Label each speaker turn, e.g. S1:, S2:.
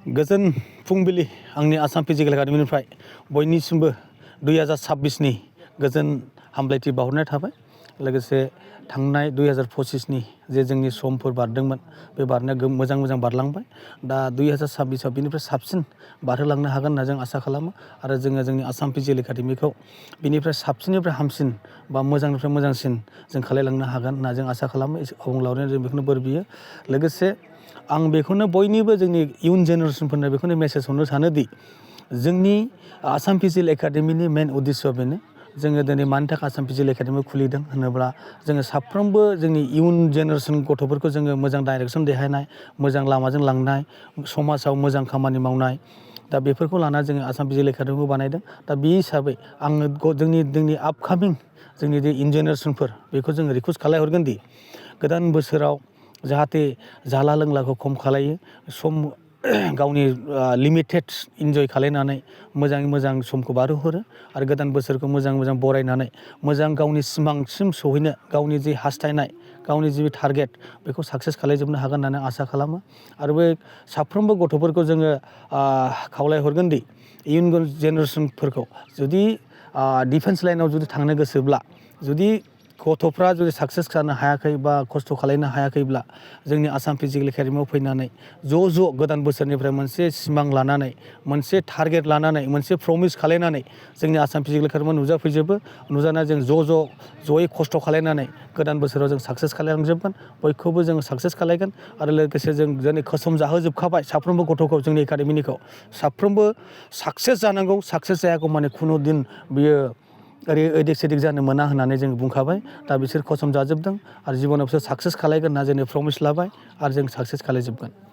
S1: गोजोन फुंबिलि आंनि आसाम फिजिकेल एकाडेमिनिफ्राय बयनिसिमबो 2026 नि गोजोन हामलायथि बावहरनाय थाबाय। लोगोसे थांनाय 2025 नि जे जोंनि समफोर बारदोंमोन बे बारनाया मोजां बारलांबाय। दा 2026 आव बिनिफ्राय साबसिन बारहोलांनो हागोन होनना जों आसा खालामो आरो जोङो जोंनि आसाम फिजिकेल एकाडेमिखौ बिनिफ्राय साबसिननिफ्राय हामसिन बा मोजांनिफ्राय मोजांसिन जों खालायलांनो हागोन होनना जों आसा खालामो। अबंलावरियाव जों बेखौनो बोर बियो। लोगोसे आं बेखौनो बयनिबो जोंनि इयुन जेनेरेसनफोरनो बेखौनो मेसेज हरनो सानोदि जोंनि आसाम फिजिकेल एकाडेमिनि मेन उद्देश्यआ बेनो। जोङो दिनै मानि थाखाय आसाम फिजिकेल एकाडेमि खुलिदों होनोब्ला जोङो साफ्रोमबो जोंनि इयुन जेनेरेसन गथ'फोरखौ जोङो मोजां डाइरेक्सन देखायनाय, मोजां लामाजों लांनाय, समाजाव मोजां खामानि मावनाय, दा बेफोरखौ लाना जोङो आसाम फिजिकेल एकाडेमिखौ बानायदों। दा बे हिसाबै आङो जोंनि आपकामिं जोंनि जे इयुन जेनेरेसनफोर बेखौ जोङो रिकुवेस्ट खालायहरगोन दि गोदान बोसोराव जाहाथे जाला लोंलाखौ खम खालायो, गावनि लिमिटेड इन्जय खालायनानै मोजाङै मोजां समखौ बारहोहरो आरो गोदान बोसोरखौ मोजां बरायनानै मोजां गावनि सिमांसिम सहैनो गावनि जि हास्थायनाय, गावनि जि टारगेट बेखौ साक्सेस खालायजोबनो हागोन होननानै आसा खालामो। आरो बे साफ्रोमबो गथ'फोरखौ जोङो खावलायहरगोन दि इयुन जेनेरेसनफोरखौ जुदि डिफेन्स लाइनाव जुदि थांनो गोसोब्ला, जुदि गथ'फ्रा जुदि साक्सेस जानो हायाखै बा खस्थ' खालायनो हायाखैब्ला जोंनि आसाम फिजिकेल एकाडेमियाव फैनानै ज' गोदान बोसोरनिफ्राय मोनसे सिमां लानानै, मोनसे टारगेट लानानै, मोनसे प्रमिस खालायनानै जोंनि आसाम फिजिकेल एकाडेमियाव नुजाफैजोबो। नुजाना जों ज'यै खस्थ' खालायनानै गोदान बोसोराव जों साक्सेस खालायलांजोबगोन। बयखौबो जोङो साक्सेस खालायगोन आरो लोगोसे जों दिनै खोसोम जाहोजोबखाबाय साफ्रोमबो गथ'खौ जोंनि एकाडेमिनिखौ। साफ्रोमबो साक्सेस जानांगौ, साक्सेस जायागौ माने खुनु दिन बियो एदिक सेदिक जानो मोना होननानै जों बुंखाबाय। दा बिसोर कसम जाजोबदों आरो जिबनाव बिसोर साक्सेस खालायगोन होनना जोंनो प्रमिस लाबाय आरो जों साक्सेस खालायजोबगोन।